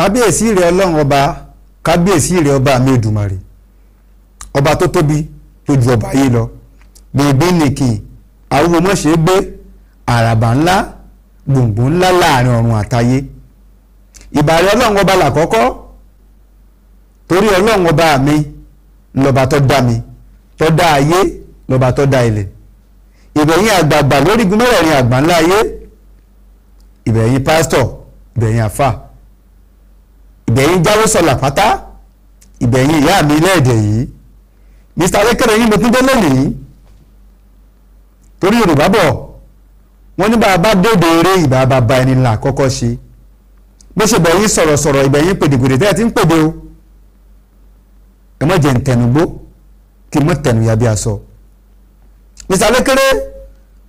Kábíyèsí rẹ Ọlọ́run ọba, kábíyèsí rẹ ọba mi Èdùmàrè, ọba tó tóbi tó ju ọba ayé lọ. Gbègbè nìkì àwòrán mọ̀ṣẹ́ gbé, àràbà ńlá, gbòǹgbò ńlá láàrin ọ̀run àtayé. Ìbàrẹ̀ Ọlọ́run ọba làkọ́kọ́, torí Ọlọ́run ọba mi lọ́ba tó dá mi, tó dá ayé, lọ́ba tó dá ilẹ̀. Ìbẹ̀yìn àgbààgbà lórígun mẹ́rẹ̀ẹ̀rin àgbà ńlá ayé, ìbẹ̀yìn pásítọ̀, ìbẹ̀yìn àfà, ìbẹ̀yìn jáwé sọ̀là pátá, ìbẹ̀yìn ìyá mi lẹ́ẹ̀dẹ̀ yìí. Mr. Lékèrè yín mo tún dé lónìí, torí Yorùbá bọ̀ wọ́n ní bá a bá dòde eré ìbá bàbá ẹni là kọ́kọ́ ṣe. Bó ṣe bẹ̀yìn sọ̀rọ̀sọ̀rọ̀, ìbẹ̀yìn pèdèpèdè tẹ́ ẹ ti ń pèdè o. Ẹ má jẹ́ ntẹnugbó kí n má tẹnu ya bí aṣọ. Mr. Lékèrè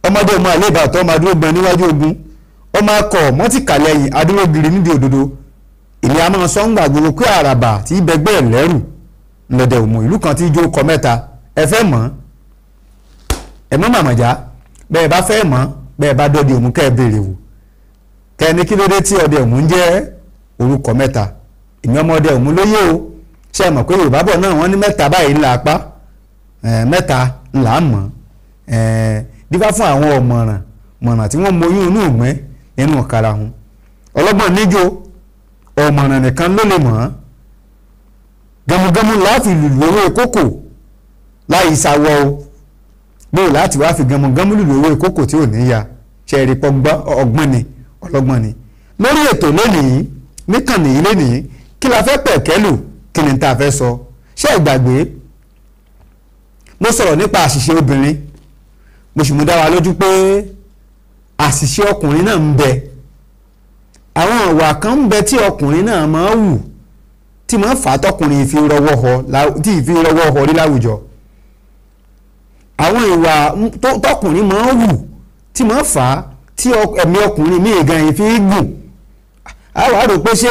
ọmọdé ọmọ àlè ìbàtọ́ ọmọ adúró gbọ́n níwájú ogun, ọmọ akọ mọ́tìkàlẹ̀ yìí adúró gírí nídìí òdodo. Èmi a máa sọ ń gbà gbogbo pé àràbà tí bẹgbẹ́ lẹ́rù lọ́dẹ̀ òmù ìlú kan tí ijó kọ mẹ́ta. Ẹ fẹ́ mọ̀, ẹ mọ́ màmàjá, bẹ́ẹ̀ bá fẹ́ mọ̀, bẹ́ẹ̀ bá dọ́dẹ òmù kẹ́ ẹ béèrè wò. Kẹ́ni kí ló dé tí ọdẹ òmù ń jẹ́ orúkọ mẹ́ta? Èmi ọmọdé òmù lóyè o. Ṣé ẹ mọ̀ pé Yorùbá bọ̀ náà wọ́n ní mẹ́ta báyìí ńlá apá, mẹ́ta ńlá mọ̀. Dífá fún àwọn ọ̀mọ̀ràn mọ̀ràn tí wọ́n moyún inú ìgbín nínú karahun. Ọlọ́gbọ́n níjó, ọ̀mọ̀ràn nìkan ló lè mọ̀. Gẹmugẹmu láti lùlù owó kókò láì sáwọ́ o. Bóò láti wá fi gẹmugẹmu lùlù owó kókò tí ò ní ya. Ṣe é rí pọ́ ọgbọ́n ni, ọlọ́gbọ́n ni. Lórí ètò lónìí, níkànnì yìí lónìí, kí la fẹ́ pẹ̀kẹ́lù, kí ni tá a fẹ́ sọ? Ṣé ẹ gbàgbé? Mo sọ̀rọ̀ nípa àṣìṣe obìnrin, mo sì mú dá wa lójú pé àṣìṣe ọkùnrin náà ń bẹ. Àwọn ìwà kan ń bẹ tí ọkùnrin náà máa ń wù tí máa ń fà á tọkùnrin fi rọwọ́ họ, tí fi rọwọ́ họ rí láwùjọ. Àwọn ìwà tọkùnrin máa ń wù tí máa ń fà á tí ẹ̀mí ọkùnrin míì gan yìí fi gùn. A wàá rò pé ṣé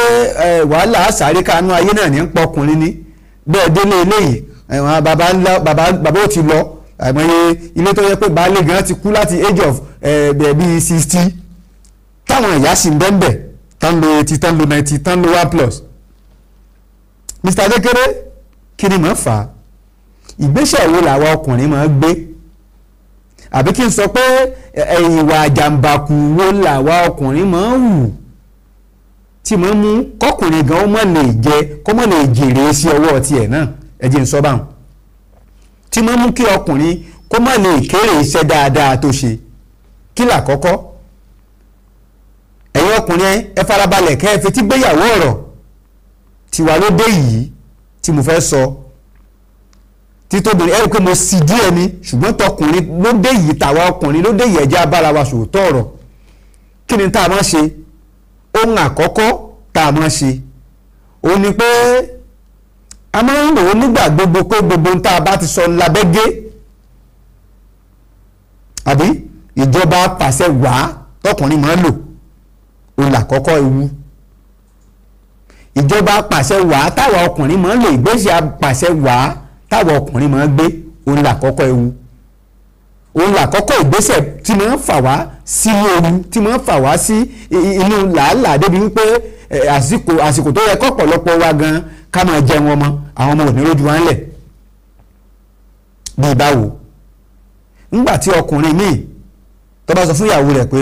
wàhálà àsáré kanú ayé náà ní ń pọkùnrin ni. Bẹ́ẹ̀ délé eléyìí, bàbá ńlá, bàbá ó ti lọ. Àìmọye ilé tó yẹ pé baálé gan ti kú láti age of bíi 60, táwọn ìyá sì ń bẹ́ńbẹ̀, tán lo 80, tán lo 90, tán lo 1+. Mr. Lékèrè, kí ni màá fà á? Ìgbésẹ̀ wo làwa ọkùnrin máa gbé? Àbí kí n sọ pé ìwà àjàǹbàkù wo làwa ọkùnrin máa wù tí máa mú kọkùnrin gan ó má lè jẹ, kó má lè jèrè sí ọwọ́ tiẹ̀ náà? Ẹ jẹ́ n sọ báwọn. Tí máa mú kí ọkùnrin kó má lè kéré iṣẹ́ dáadáa tó ṣe. Kí làkọ́kọ́? Ẹ̀yin ọkùnrin ẹ farabalẹ̀ kẹ́ ẹ fetí gbéyàwó ọ̀rọ̀ tiwa ló dé yìí tí mo fẹ́ sọ. Títóbìnrin ẹ rí i pé mo sì díẹ̀ ni, ṣùgbọ́n tọkùnrin ló dé yìí, tàwa ọkùnrin ló dé yìí, ẹ jẹ́ abára wa sòótọ́ ọ̀rọ̀. Kí ni tá a máa ṣe? Ohun àkọ́kọ́ tá a máa ṣe òun ni pé a máa ń rò ó nígbà gbogbo pé gbogbo ohun tá a bá ti sọ lábẹ́gẹ́, àbí ìjọba pàṣẹ wàá tọkùnrin máa ń lò, òun làkọ́kọ́ ewu. Ìjọba pàṣẹ wàá táwa ọkùnrin máa ń lò, ìgbésẹ̀ pàṣẹ wàá táwa ọkùnrin máa ń gbé, òun làkọ́kọ́ ewu. Òun làkọ́kọ́ ìgbésẹ̀ tí máa ń fà wá sínú ewu, tí máa ń fà wá sí inú làálàá débi wípé àsìkò tó yẹ kọ́pọ̀lọpọ̀ wa gan ká máa jẹun ọmọ, àwọn ọmọ ò ní rójú wa ńlẹ̀. Bíi báwo? Ńgbà tí ọkùnrin míì tó bá sọ fún ìyàwó rẹ̀ pé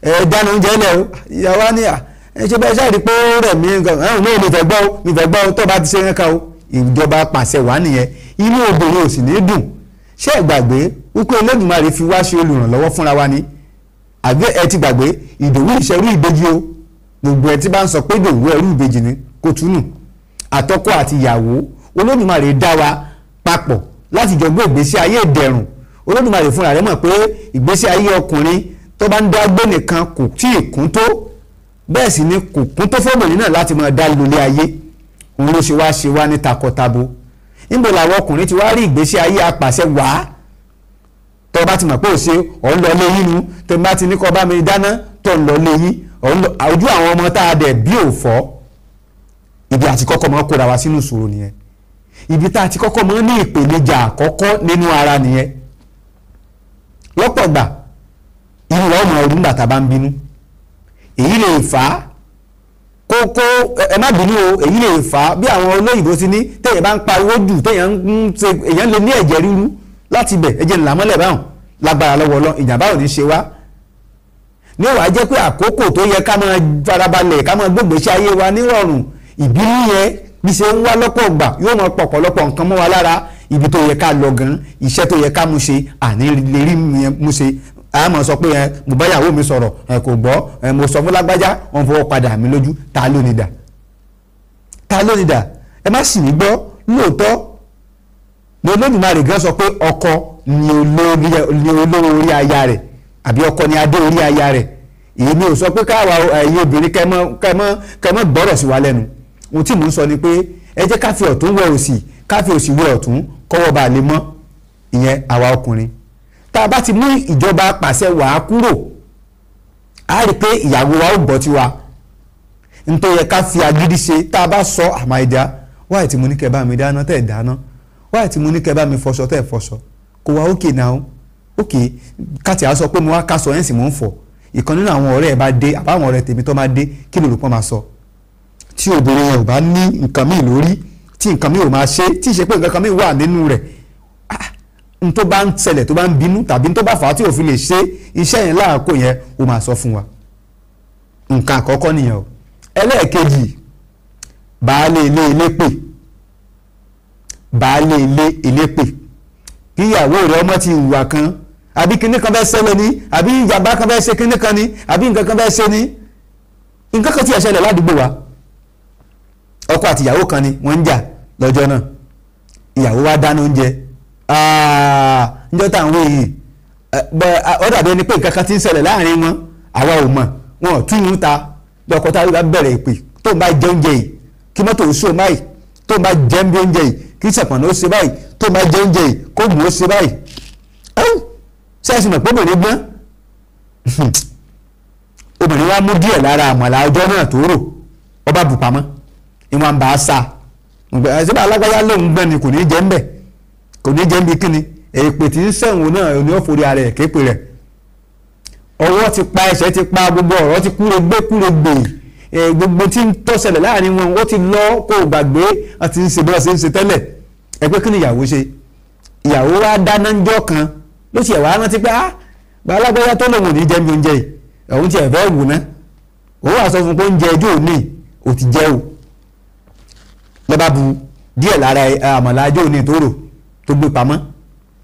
ẹ dáná oúnjẹ lẹ̀ o, ìyàwó á ní à ẹ ṣe bẹ́ẹ̀ ṣáà rí pé ó rẹ̀ mí nǹkan, ẹ̀hún náà mi fẹ́ gbọ́ o, mi fẹ́ gbọ́ o, tó bá ti ṣe nǹkan o. Ìjọba pàṣẹ wà nìyẹn. Inú obìnrin ò sì ní dùn. Ṣé ẹ gbàgbé wípé Olódùmarè fi wá ṣe olùrànlọ́wọ́ fúnra wa ni? Àbí ẹ ti gbàgbé Ìdòwú ìṣerú ìbejì o? Gbogbo ẹ tí bá ń sọ pé Ìdòwú ẹrú ìbejì ni kò túnú. Àtọkọ àti ìyàwó, Olódùmarè dá wa papọ̀ láti jọ gbé ìgbésí ayé ìdẹ̀rùn. Olódùmarè fúnra rẹ̀ mọ̀ pé ìgbésí ayé ọkùnrin tó bá ń dá gbé nìkan kò tí ì kún tó, bẹ́ẹ̀ sì ni kò kún tó fọ́bìnrin náà láti máa dá lólé ayé. Òun ló ṣe wá ṣe wá ní takọtabo. Níbo làwọn ọkùnrin ti wá rí ìgbésí ayé apàṣẹ wàá? Tó bá ti mọ̀ pé ò ṣe ọ̀ ń lọ lé yín nu, tó bá ti ní kó bá mi dáná tó ń lọ lé yín, ojú àwọn ọmọ tá a dẹ̀ bí ò fọ́. Ibi àti kọ́kọ́ máa kóra wa sínú ìṣòro nìyẹn. Ibi tá a ti kọ́kọ́ máa ní ìpèníjà àkọ́kọ́ nínú ara nìyẹn. Lọ́pọ̀ gbà inú wa ó máa rú nígbà tá a bá ń bínú. Èyí lè fà á Kó ẹ má bínú o, èyí lè fà á bí àwọn olóyìnbó ti ní téèyàn bá ń pariwo jù, téèyàn ń ṣe, èèyàn lè ní ẹ̀jẹ̀ ríru láti ibẹ̀. Ẹ̀jẹ̀ ńlá mọ́lẹ̀ báwọn lágbára lọ́wọ́ Ọlọ́run, ìjàmbá ò ní ṣe wá. Ní wàá jẹ́ pé àkókò tó yẹ ká máa farabalẹ̀, ká máa gbégbèsè ayé wa nírọ̀rùn, ìbínú yẹn bí ṣe ń wá lọ́pọ̀ ìgbà yóò máa pọ̀ ọ̀pọ̀lọpọ̀ nǹkan mọ́ wa lára. Ibi tó yẹ ká lọ gan, iṣẹ́ tó yẹ ká mú ṣe àní lè rí mú ṣe. A máa sọ pé mo bá ìyàwó mi sọ̀rọ̀, kò gbọ́, mo sọ fún lágbájá, wọ́n fọwọ́ padà mi lójú. Ta ló ní dà? Ta ló ní dà? Ẹ má sì ní gbọ́. Lóòótọ́ ni Olódùmarè gan sọ pé ọkọ ni olówó orí aya rẹ̀, àbí ọkọ ni adé orí aya rẹ̀. Èmi ò sọ pé káwa ẹ̀yin obìnrin kẹ́ mọ́ gbọ́rọ̀ sí wa lẹ́nu. Ohun tí mò ń sọ ni pé ẹ jẹ́ ká fi ọ̀tún wẹ òsì, ká fi òsì wẹ ọ̀tún, kọ́wọ́ bá lè mọ́. Ìyẹn àwa ọkùnrin, tá a bá ti mú ìjọba pàṣẹ wàá kúrò, á rí i pé ìyàwó wa ó gbọ́ tiwa. Nítorí yẹ ká fi agídí ṣe, tá a bá sọ àmà ìjà wáyé tí mo ní kẹ́ bá mi dáná tẹ́ ẹ̀ dáná, wáyé tí mo ní kẹ́ bá mi fọṣọ tẹ́ ẹ̀ fọṣọ, kò wá ókè náà. Ókè káàtì á sọ pé mo wá kásọ ẹ̀ sì mò ń fọ̀, ìkan nínú àwọn ọ̀rẹ́ ẹ̀ bá dé, àbáwọn ọ̀rẹ́ tèmi tó máa dé, kí ló rò pọ́n máa sọ? Tí obìnrin yẹn ò bá ní nǹkan míì lórí, tí nǹkan míì ò máa ṣe, tí ì ṣe pé nǹkan kan míì wà nínú rẹ̀, n tó bá ń ṣẹlẹ̀ tó bá ń bínú tàbí n tó bá fà á tí ò fi lè ṣe iṣẹ́ yẹn láàkó yẹn, ó máa sọ fún wa. Nǹkan àkọ́kọ́ nìyẹn o. Ẹlẹ́ẹ̀kejì, baálé ilé elépè, baálé ilé elépè, kí ìyàwó rẹ̀ ọmọ ti hùwà kan, àbí kinní kan fẹ́ ṣẹlẹ̀ ní, àbí ìjàmbá kan fẹ́ ṣe kinní kan ní, àbí nǹkan kan fẹ́ ṣe ní. Nǹkan kan tí ẹ ṣẹlẹ̀ ládùúgbò wa, ọkọ àti ìyàwó kan ni wọ́n ń jà lọ́jọ́ náà. Ìyàwó wa dáná oúnjẹ níjọ́ táwọn èyí, ó dàbí ẹni pé nǹkan kan ti ń ṣẹlẹ̀ láàrin wọn, àwa ò mọ̀, wọn ò tún un ta. Lọ́kọ tá a bá bẹ̀rẹ̀ ìpè, tó ń bá jẹ oúnjẹ yìí kí mọ́tò ó sọ báyìí, tó ń bá jẹ ń bí oúnjẹ yìí kí sẹ̀pọ̀nà ó ṣe báyìí, tó ń bá jẹ oúnjẹ yìí kó gùn ó ṣe báyìí. Sẹ́ẹ̀sì mọ̀ pé obìnrin gbọ́n? Obìnrin wa mú díẹ̀ lára àmàlà ọjọ́ náà tó rò, ọba bù pamọ́, ìwọ̀n bá a sa ṣé alágbáyá lòun gbọ́n ni, kò ní jẹ́ ń bẹ̀, kò ní jẹ́ ń bí kíni. Èpè tí ń sẹ̀wọ̀n náà ni ó forí ara ẹ̀ képe rẹ̀. Ọwọ́ ti pa, ẹsẹ̀ ti pa, gbogbo ọ̀rọ̀ ti kúre gbé kúre gbè, gbogbo tí ń tó ṣẹlẹ̀ láàrin wọn ó ti lọ, kó o gbàgbé àti ń ṣe bí wọ́n ṣe ń ṣe tẹ́lẹ̀. Ẹ pé kí ni ìyàwó ṣe? Ìyàwó wa dáná ńjọ́ kan ló ṣe wàá rántí pé ah, alágbáyá tó lòun ò ní jẹ́ mi oúnjẹ yìí, òun ti ẹ̀ fẹ́ wù ná. Òun wà sọ fún pé oúnjẹ ẹjọ́ òní ò ti jẹ́ o. Lọ́ba bu díẹ̀ lára àmàlà ẹjọ́ òní tó rò tó gbé pamọ́,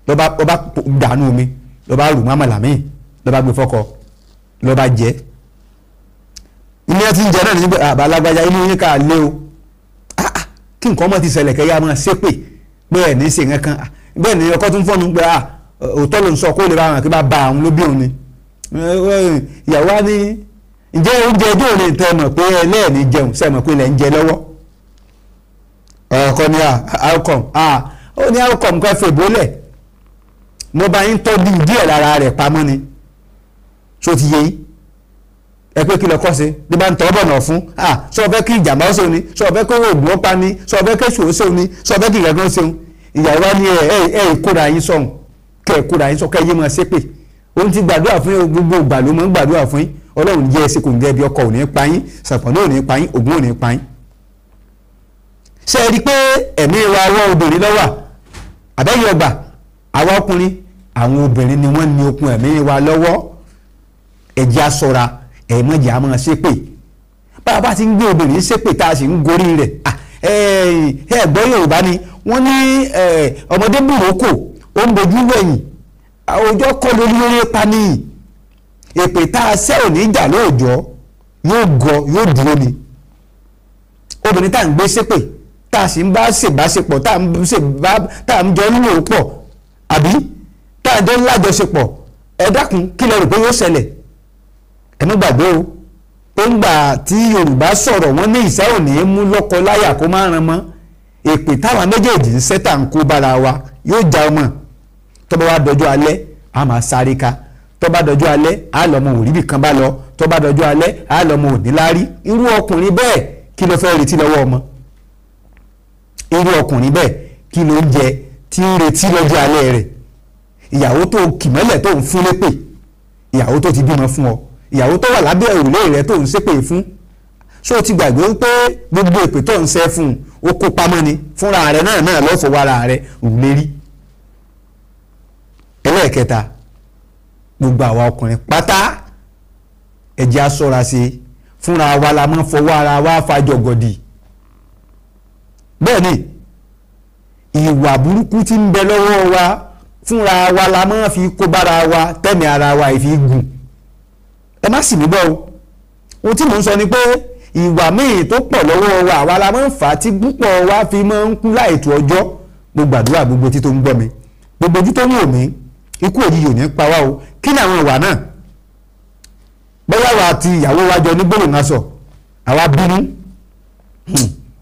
lọ́ba ọba dànù omi, lọ́ba rù mọ́ àmàlà míì, lọ́ba gbé fọ́kọ, lọ́ba jẹ́. Ilé ẹ ti ń jẹ náà nígbà àbá alágbájá inú yín ká lé o, kí nǹkan ọmọ ti ṣẹlẹ̀ kẹ́yà máa ṣépè pé ẹ̀ ní í ṣe nǹkan kan. Bẹ́ẹ̀ ni ọkọ tún fọ́nu pé òótọ́ ló ń sọ, kó lè bá àwọn kí bá ba àwọn ló bí òun ni. Ìyàwó wa ní, ǹjẹ́ oúnjẹ ẹjọ́ òní tẹ́ mọ̀ pé ẹlẹ́ẹ̀ni jẹun ṣe mọ̀ pé ilẹ̀ ń jẹ lọ́wọ́? Ọkọ ni how come? Ó ní how come kọ́ fẹ́ ìbólẹ̀, mo bá yín tọ́jú díẹ̀ lára rẹ̀ pamọ́ ni, tó ti yé yín? Ẹ pé kí lọ kọ́ sí bí bá ń tọ́ bọ̀nà fún sọ fẹ́ kí ìjàmbá ó ṣeun ni, sọ fẹ́ kó oògùn ó pa ni, sọ fẹ́ kí èṣù ó ṣeun ni, sọ fẹ́ kí ìgbàgbọ́ ṣeun. Ìyàwó wa ní ẹ ẹ kóra yín sọ̀hún, kẹ́ ẹ kóra yín sọ, kẹ́ ẹ yé máa ṣépè. Òun ti gbàdúrà fún yín, gbogbo ìgbà ló máa ń gbàdúrà fún yín. Ọlọ́run jẹ́ ẹsẹ̀ kò ń gẹ́ bí ọkọ ò ní pa yín, sàpọ̀nà ò ní pa yín, ògùn ò ní pa yín. Ṣé ẹ rí i pé ẹ̀mí wa ọwọ́ obìnrin ló wà? Àbẹ́yẹ ọgbà àwa ọkùnrin, àwọn obìnrin ni wọ́n ní okun ẹ̀mí wa lọ́wọ́. Ẹ̀jẹ̀ aṣọra ẹ̀mọ́jẹ̀ á máa ṣépè. Bá a bá ti ń gbé obìnrin ṣépè tá a sì ń gorí rẹ̀, ẹ gbọ́ Yorùbá ni wọ́n ní ọmọdé burúkú ó ń bojú wẹ̀yìn, ọjọ́ kọ́ lórí lórí pa ní èpè tá a ṣẹ́ ò ní jà lóòjọ́, yóò gọ yóò dúró ni. Obìnrin tá à ń gbé ṣépè, tá a sì ń bá ṣèbáṣepọ̀, tá à ń jọ ń lò pọ̀, àbí tá a jọ ń lájọṣepọ̀, ẹ dákun, kí lẹ rò pé yóò ṣẹlẹ̀? Ẹ má gbàgbé o pé ńgbà tí Yorùbá sọ̀rọ̀, wọ́n ní ìṣẹ́ ò ní mú lọ́kọ láyà kó má ran mọ́. Èpè táwa méjèèjì ń ṣẹ́ tà ń kó bára wa yóò já ọmọ. Tó bá wá dọjọ́ alẹ́, a máa sáré ká. Tó bá dọjọ́ alẹ́, a lọ mọ òríbì kan bá lọ. Tó bá dọjọ́ alẹ́, a lọ mọ òní lárí. Irú ọkùnrin bẹ́ẹ̀, kí ló fẹ́ retí lọ́wọ́ ọmọ? Irú ọkùnrin bẹ́ẹ̀, kí ló ń jẹ tí ń retí lọ́jọ́ alẹ́ rẹ̀? Ìyàwó tó kì mọ́lẹ̀ tó ń fún lépè, ìyàwó tó ti bímọ fún ọ, ìyàwó tó wà lábẹ́ òrùlé rẹ̀ tó ń ṣépè fún, Ṣó o ti gbàgbé pé gbogbo èpè tó ń ṣẹ́ fún un ó kó pamọ́ ni fúnra rẹ̀ náà náà lọ́ọ́ fọwọ́ ara rẹ̀ òun lè rí. Ẹlẹ́ẹ̀kẹta, gbogbo àwa ọkùnrin pátá ẹ jẹ́ á ṣọ́ra sí i, fúnra wa la máa ń fọwọ́ ara wa fàjọgọ̀dì. Bẹ́ẹ̀ ni ìwà burúkú tí ń bẹ lọ́wọ́ wa fúnra wa la máa fi kó bára wa tẹ̀mí ara wa ìfi gùn. Ẹ má sì mí gbọ́ o, ohun tí mò ń sọ ni pé ìwà míì tó pọ̀ lọ́wọ́ wa àwa la máa ń fà á tí púpọ̀ wa fi máa ń kú láìtó ọjọ́. Mo gbàdúrà gbogbo tí tó ń gbọ́ mi, gbogbo ojú tó ń wò mí, ikú òjijì ò ní pa wá o. Kí ni àwọn ìwà náà? Bóyá wa àti ìyàwó wa jọ ní gbólóhùn aṣọ, àwa bínú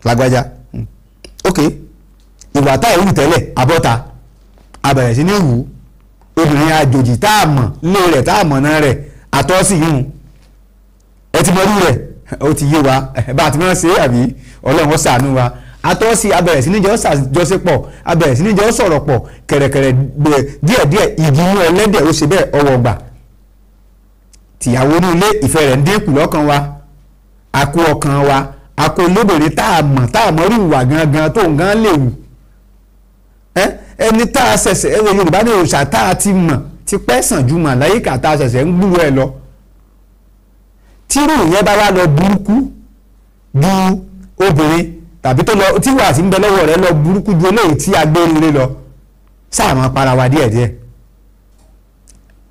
lágbájá, ok, ìwà tá ìwù tẹ́lẹ̀ abọ́ta a bẹ̀rẹ̀ sí ní wù obìnrin àjòjì tá a mọ̀ lé rẹ̀ tá a mọ̀ náà rẹ̀ àtọ́ sí yìí ẹ ti mọ̀rú rẹ̀, ó ti yé wa bá a ti máa ṣe é àbí, Ọlọ́run ó ṣàánú wa. Àtọ́ sí a bẹ̀rẹ̀ sí ní jọ ṣàjọṣepọ̀, a bẹ̀rẹ̀ sí ní jọ sọ̀rọ̀ pọ̀ kẹ̀rẹ̀kẹ̀rẹ̀ díẹ̀díẹ̀, igi inú ẹlẹ́dẹ̀ ó ṣe bẹ́ẹ̀ ọwọ́ gbà. Tìyàwó ní ilé ìfẹ́ rẹ̀ ń dínkù lọ́kàn wa, àkó ọkàn wa, àkó lóbìnrin tá a mọ̀ tá a mọ̀ rí ìwà gangan tó ń gan lè wù. Ẹni tá a ṣẹ̀ṣẹ̀ ẹ wo Yorùbá ní òòṣà tá a ti mọ̀ ti pẹ́ sàn ju màláyíkà tá a ṣẹ̀ṣẹ̀ ń gbúrò ẹ lọ. Tírù yẹn bá wá lọ burúkú ju obìnrin tàbí tó lọ tí wàá sí ń bẹ lọ́wọ́ rẹ lọ burúkú ju eléyìí tí a gbé nílé lọ, sáà máa para wa díẹ̀díẹ̀.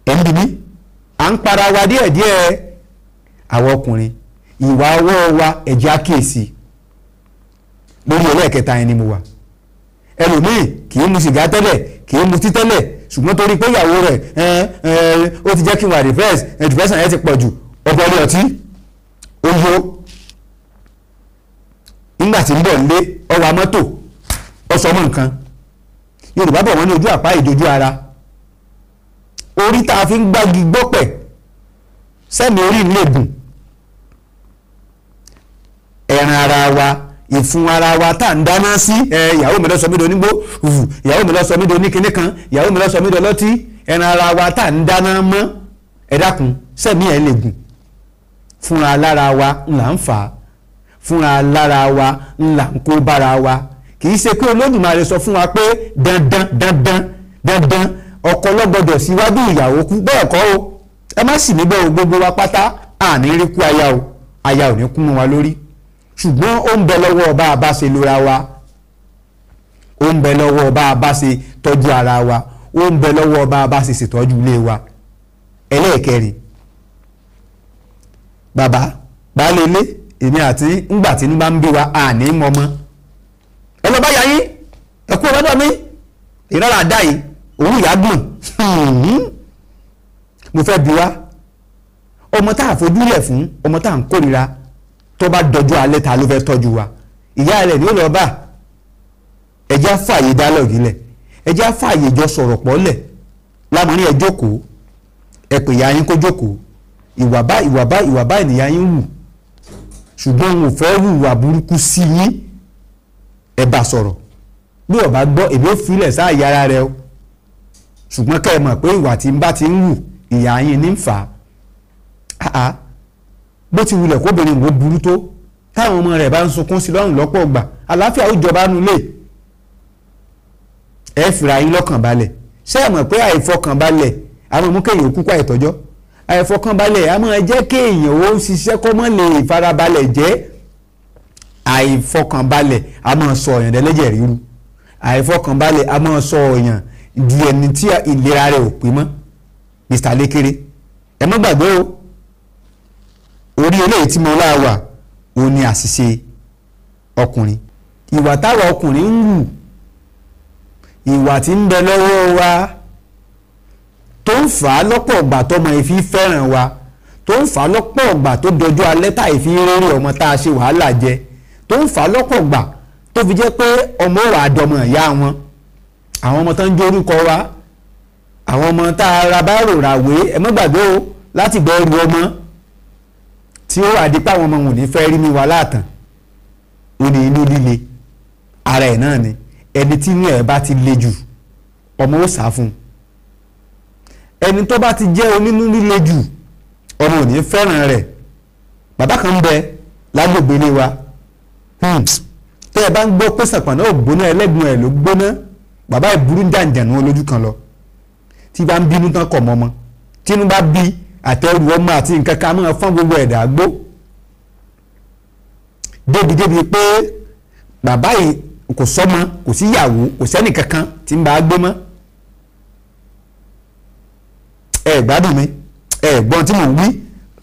Ẹ̀ ń bí mi, à ń para wa díẹ̀díẹ̀. Àwọn ọkùnrin ìwà ọwọ́ wa ẹ̀jẹ̀ àkíyèsí. Lórí ẹlẹ́ẹ̀kẹta yẹn ni mo wà. Ẹlòmíì kì í mu sìgá tẹ́lẹ̀, kì í mutí tẹ́lẹ̀, ṣùgbọ́n torí pé ìyàwó rẹ̀ ó ti jẹ́ kí n wà depressed, depression yẹn ti pọ̀ jù, ọ̀pọ̀ ilé ọtí ó yó. Nígbà tí ń bọ̀ nílé ọwọ́ mọ́tò ọsọ mọ́ nǹkan. Yorùbá bọ̀ wọ́n ní ojú àpá ìdojú ara, orí tá a fi ń gbági gbọ́pẹ̀ sẹ́mi orí ń lè gùn. Ẹran ara wa, ìfun ara wa tá à ń dáná sí, ìyàwó mi ló sọ mí di onígbó, ìyàwó mi ló sọ mí di oníkinní kan, ìyàwó mi ló sọ mí di ọlọ́tí. Ẹran ara wa tá à ń dáná mọ́, ẹ dákun, sẹ́mi ẹ̀ lè gùn. Fúnra lára wa ńlá ń fà á, fúnra lára wa ńlá ń kó bára wa. Kì í ṣe pé Olódùmarè sọ fún wa pé dandan dandan dandan ọkọ ló gbọ́dọ̀ síwájú ìyàwó kú, bẹ́ẹ̀ kọ́ o. Ẹ má sì níbẹ̀ o, gbogbo wa pátá àní rí kú aya o, aya ò ní kú mọ́ wa lórí. Ṣùgbọ́n ó ń bẹ lọ́wọ́ bá a bá ṣe lora wa, ó ń bẹ lọ́wọ́ bá a bá ṣe tọ́jú ara wa, ó ń bẹ lọ́wọ́ bá a bá ṣe ṣètọ́jú ilé wa. Ẹlẹ́ẹ̀kẹrin, bàbá baálé ilé, èmi àti ńgbà tí inú bá ń bí wa àní mọ́mọ́, ẹ lọ bá ya yín, ẹ kú ọlọ́dọ̀ mi, ìrọ́lá àdá yìí òun ìyá gbọ̀n. Mo fẹ́ bi wá, ọmọ tá a fojú lẹ̀ fún, ọmọ tá a ń kórira, tó bá dọjú alẹ́ ta ló fẹ́ tọ́jú wa? Ìyá rẹ̀ ni ó lọ bá. Ẹjẹ́ fààyè dálọ́ọ̀gì lẹ̀, ẹjẹ́ fààyè jọ sọ̀rọ̀ pọ̀ lẹ̀ lámọ̀rin. Ẹ jókòó, ẹ pè ìyá yín kó jókòó. Ìwà bá ìwà bá ìwà bá ènìyàn yín wù, ṣùgbọ́n òun ò fẹ́ hùwà burúkú sí yín. Ẹ bá sọ̀rọ̀, bí ó bá gbọ́, èmi ò filẹ̀ sáàyè ara rẹ o, ṣùgbọ́n kẹ́ ẹ mọ̀ pé ìwà tí ń bá ti ń wù, ìyá yín ní ń fà á. Bó ti wulẹ̀ kóbìnrin ìwò burú tó, táwọn ọmọ rẹ̀ bá ń sunkún sí lọ́rùn lọ́pọ̀ ọgbà, àlàáfíà ó jọba nulẹ̀. Ẹ fìrà yín lọ́kàn balẹ̀. Ṣé ẹ mọ̀ pé àìfọkànbalẹ̀ àwọn mú kéèyàn kúkú àìtọ́jọ́? Àìfọkànbalẹ̀ a máa jẹ́ kéèyàn ó ṣiṣẹ́ kó mọ́ lè farabalẹ̀ jẹ́. Àìfọkànbalẹ̀ a máa sọ èèyàn dẹ́lẹ́jẹ̀ ríru. Àìfọkànbalẹ̀ a máa sọ èèyàn di ẹni tí ìlera rẹ̀ ò pé mọ́. Mr. Lékèrè, ẹ má gbàgbé o, orí eléyìí tí mo láwà ó ní àṣìṣe ọkùnrin, ìwà táwa ọkùnrin ń wù, ìwà tí ń bẹ lọ́wọ́ wa tó ń fà á lọ́pọ̀ ọ̀gbà tọmọ ìfi fẹ́ràn wa, tó ń fà á lọ́pọ̀ ọ̀gbà tó dọjú alẹ́ tá ìfi rere ọmọ tá a ṣe wàhálà jẹ, tó ń fà á lọ́pọ̀ ọ̀gbà tó fi jẹ́ pé ọmọ wà á dọmọ ìyá wọn, àwọn ọmọ tó ń jórúkọ wa, àwọn ọmọ tá a ra bá rò rà wé. Ẹ má gbàgbé o, láti gbọ́ ẹrù ọmọ tí ó wà dípò àwọn ọmọ wọn ò ní fẹ́ rí mi wá láàtàn. Ó ní inú líle ara ẹ̀ náà ni. Ẹni tí inú ẹ̀ bá ti le jù, ọmọ ó sá fún un. Ẹni tó bá ti jẹ́ onínú líle jù, ọmọ ò ní fẹ́ràn rẹ̀. Bàbá kan ń bẹ Lágbègbè ilé wa, tẹ́ ẹ bá ń gbọ́ pé sàpàná ò gbóná, ẹlẹ́gbọ̀n ẹ̀ ló gbóná. Bàbá ìburú jàǹjàǹú olójú kan lọ, tí bá ń bínú tán kọ̀ mọ́mọ́, tínú bá bí àtẹrù ọmọ àti nǹkan kan máa fọ́n gbogbo ẹ̀dá gbó. Débi pé bàbá yìí kò sọ́mọ, kò síyàwó, kò sẹ́nì kankan tí ń bá gbé mọ́. Ẹ gbádùn mi, ẹ gbọ́n tí mò ń wí.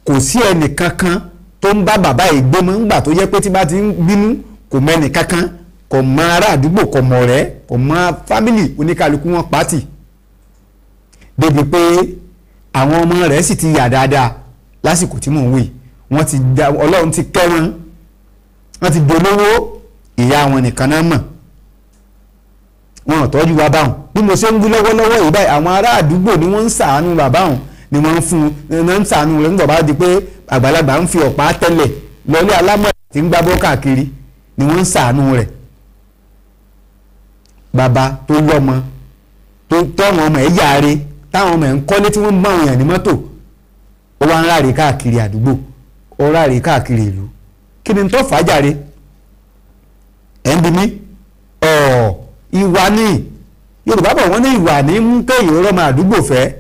Kò sí ẹnì kankan tó ń bá bàbá yìí gbé mọ́ ńgbà tó yẹ pé tí bá ti ń bínú kò mọ ẹnì kankan, kò mọ ará àdúgbò, kò mọ ọ̀rẹ́, kò mọ fámìlì, oníkálukú wọn pàtì. Débi pé àwọn ọmọ rẹ̀ sì ti yà dáadáa lásìkò tí mò ń wí. Wọ́n ti da, Ọlọ́run ti kẹ́ wọn, wọ́n ti dolówó, ìyá wọn nìkan náà mọ̀, wọn ò tọ́jú wa báwọn. Bí mo ṣe ń wí lọ́wọ́lọ́wọ́ yìí báyìí, àwọn ará àdúgbò ni wọ́n ń ṣàánú bàbá wọn, ni wọ́n ń fún un, ń ṣàánú rẹ̀ nígbà bá di pé àgbàlagbà ń fi ọ̀pá tẹ́lẹ̀ lọ́lé alámọ̀ tí ń gbábọ́ káàkiri, ni wọ́n ń ṣàánú rẹ̀. Bàbá tó lọ́mọ tó tọ́wọn ọmọ ẹ̀ yáre, táwọn ọmọ ẹ̀ ń kọ́lé tí wọ́n ń bá àwọn èèyàn ní mọ́tò, ó wá ń ráre káàkiri àdúgbò, ó ráre káàkiri ìlú. Kí ni tó fàájàre? Ẹ̀ ń bi mí. Ìwà ni. Yorùbá bọ̀ wọ́n ní ìwà ní mú kéèyàn rọ́mọ àdúgbò fẹ́.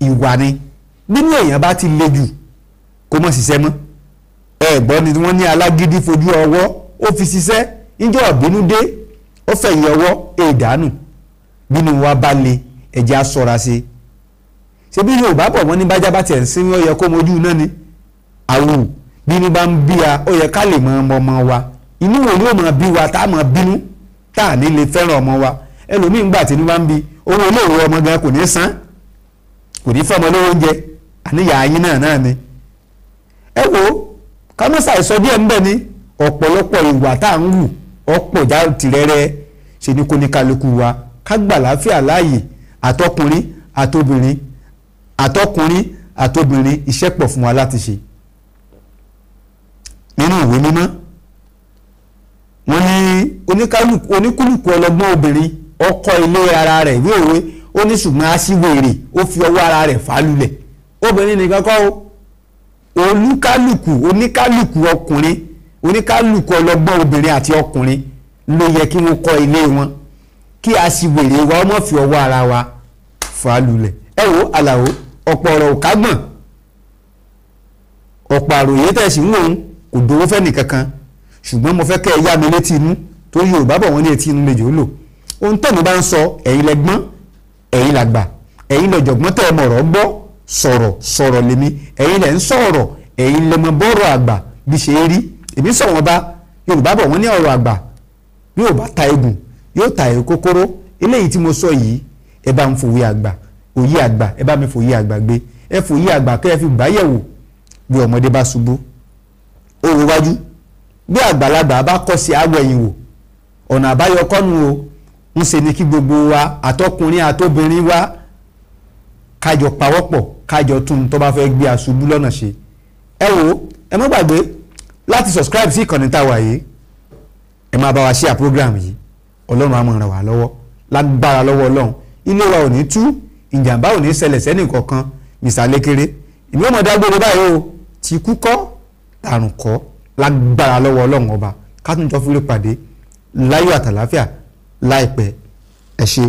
Ìwà ni. Nínú èèyàn bá ti le jù kó mọ̀ ṣiṣẹ́ mọ́. Ẹ gbọ́ ni wọ́n ní alágídí fojú ọwọ́ ó fi ṣiṣẹ́, níjọ́ ọ̀bínú dé ó fẹ̀yìn ọwọ́ èdánù. Bínú wa bá le, ẹ̀jẹ̀ á sọ̀ra ṣe. Ṣé bí Yorùbá bọ̀ wọ́n ní bájá bá tiẹ̀ ń sinmi ó yẹ kó mojú náà ni. Àwù bínú bá ń bí a, ó yẹ ká lè mọ ọmọ wa. Inú wo ni ó mọ bí wa tá a mọ bínú tá a ní lè fẹ́ràn ọmọ wa? Ẹlòmíì ń gbà tí inú bá ń bí, owó olóòwò ọmọ gan kò ní san, kò ní fọmọ lówó oúnjẹ, àníyà yín náà ni. Ẹ wo kámọ́sà ìsọ díẹ̀ ńbẹ ni ọ̀pọ̀lọpọ̀ ìwà tá à ń wù ọ̀pọ̀ já tìrẹrẹ. Ṣe ni kò ní kálukú wa ká gbà láfíà láàyè, àtọkùnrin àtobìnrin, àtọkùnrin àtobìnrin, iṣẹ́ pọ̀ fún wa láti ṣe. Nínú ìwé mímọ́ wọ́n ní oníkúlùkù ọlọ́gbọ́n obìnrin ó kọ́ ilé ara rẹ̀, ìwé òwe ó ní ṣùgbọ́n aṣíwèrè ó fi ọwọ́ ara rẹ̀ fà lulẹ̀. Obìnrin nìkan kọ́ o, olúkálùkù oníkálùkù ọkùnrin, oníkálùkù ọlọ́gbọ́n obìnrin àti ọkùnrin ló yẹ kí wọ́n kọ́ ilé wọn, kí aṣíwèrè wa ó má fi ọwọ́ ara wa fà lulẹ̀. Ẹ wo Àlàó, ọ̀pọ̀ ọ̀rọ̀ ò kágbọ̀n, ọ̀pọ̀ àròyé tẹ̀sí ń wò ó kò dowó fẹ́ nìkankan, ṣùgbọ́n mo fẹ́ kẹ́ ẹ yá mi létí inú, torí Yorùbá bọ̀ wọ́n ní etí inú lejò ó lò. Ohun tẹ̀mí bá ń sọ, ẹ̀yin lẹ́gbọ́n, ẹ̀yin làgbà, ẹ̀yin lọ̀jọ̀gbọ́n tẹ́ ẹ mọ̀rọ̀ gbọ́, sọ̀rọ̀ sọ̀rọ̀ lèmi, ẹ̀yin lẹ̀ ń sọ̀rọ̀, ẹ̀yin lẹ mọ bọ́rọ̀ àgbà bí ṣe rí. Èmi sọ wọn bá Yorùbá bọ̀ wọ́n ní ọ̀rọ̀ àgbà bí ò bá ta egun yóò ta èrò kókóró. Eléyìí tí mo sọ yìí, ẹ bá ń fòye àgbà, òye àgbà, ẹ bá mi fòye àgbà gbé, ẹ fòye àgbà kẹ́ ẹ fi gbáyẹ̀wò. Bí ọmọdé bá ṣubú ó wo wájú, bí àgbàlagbà bá kọ́ sí àwọ̀ ẹ̀yìn wò, ọ̀nà àbáyọ kọ́nu o. Ń ṣe ni kí gbogbo wa àtọkùnrin àtobìnrin wa kájọ pawọ́pọ̀, kájọ tún tó bá fẹ́ gbé aṣubú lọ́nà ṣe. Ẹ wo, ẹ má gbàgbé láti subscribe sí ìkànnì tá a wà yìí, ẹ máa bá wa share program yìí. Ọlọ́run á máa ràn wá lọ́wọ́, lágbára lọ́wọ́ Ọlọ́run, ilé wa ò ní tú, ìjàmbá ò ní ṣẹlẹ̀ sẹ́nì kankan. Mr. Lékeré ìmí ò mọ̀ dágbére báyìí o, ti kú kọ́ tàrùn kọ́, lágbára lọ́wọ́ Ọlọ́run ọba, ká tún jọ fúlẹ̀ pàdé láyọ̀ àtàláfíà láìpẹ́. Ẹ ṣé.